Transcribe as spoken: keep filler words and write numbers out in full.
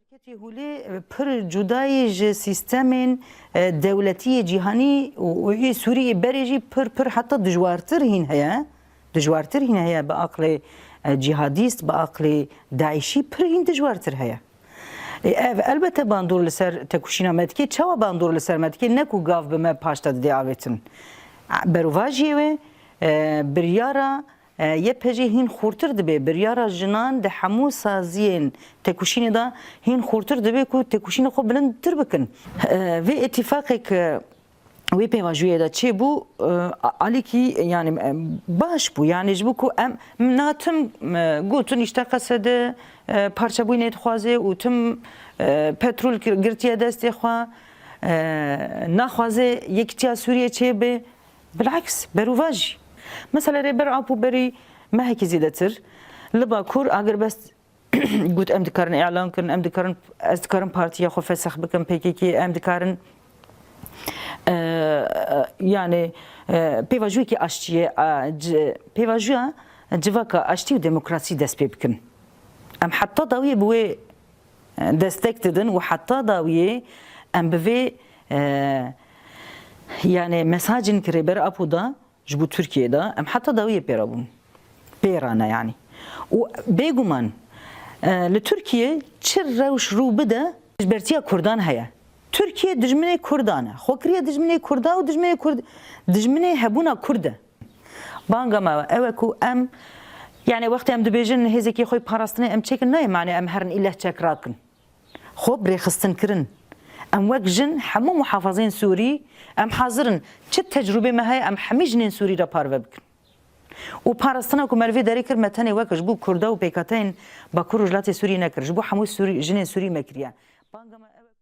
Ketî hûlê pir cudayî ji sîstemên e, dewletî yê cîhanî û û yê Sûriyê berê jî pir pir heta dijwartir hîn heye. Dijwartir hîn heye bi aqlê e, cîhadîst, bi aqlê DAIŞî pir hîn dijwartir heye. E, Ev elbette bandor li ser tekoşîna me dike. Çawa bandor li ser me dike? Ne ku gav bi me paşta didê avêtin. Berovajiyê wê e, biryara e, Y P G hîn xurtir dibe. Biryara jinan di hemû saziyên tekoşînê de hîn xurtir dibe ku tekoşînê xwe bilindtir bikin. E, Vê îtîfaqek e, wê pêvajoyê de çêbû, e, a- alîkî yani e, baş bû. Yani ji bo ku em na tim e, gotin işte Qesede e, parçebûnê dixwaze û tim e, petrol gir- girtiye destê xwe, e, naxwaze yekitiya Sûriyê çêbe. Bilaks, berovajî. Mesela Rêber Apo berî mehekî zêdetir li Bakur agirbest got, em dikarin îlan kirin, em dikarin, ez dikarim partiya xwe fesex bikim, P K K, em dikarin e, yani e, pêvajoyekî aştiyê, e, c- pêvajoya civaka aştî û demokrasî dest pê bikin. Em heta dawiyê bi wê e, destek didin û heta dawiyê em bi vê e, yani mesajên ki Rêber Apo da ji bo Tirkiyê de em heta dawiyê pê re bûn. Pê re ne yani. Û bêguman e, li Tirkiye çi rewş rû bide, dijbertiya Kurdan heye. Tirkiye dijminê Kurdan e. Xwe kiriye dijminê Kurda û dijminê Kurd, dijminê hebûna Kurd e. Banga me ew e ku em, yani wextê em dibêjin hêzekî xwe parastinê em çêkin, nayê mane em herin îleh çek rakin. Xwe bi rêxistin kirin. Em wek jin hemû muhafazên Sûrî em hazir in. Çi tecrûbê me heye em hemî jinên Sûrî re parve bikin. Û parastina ku me li vê derê kir me tenê wek ji bo Kurda û pêkhateyên Bakur Rojhilatê Sûrî nekir. Ji bo hemû Sûrî, jinên Sûrî me kiriye. Banga me ew e.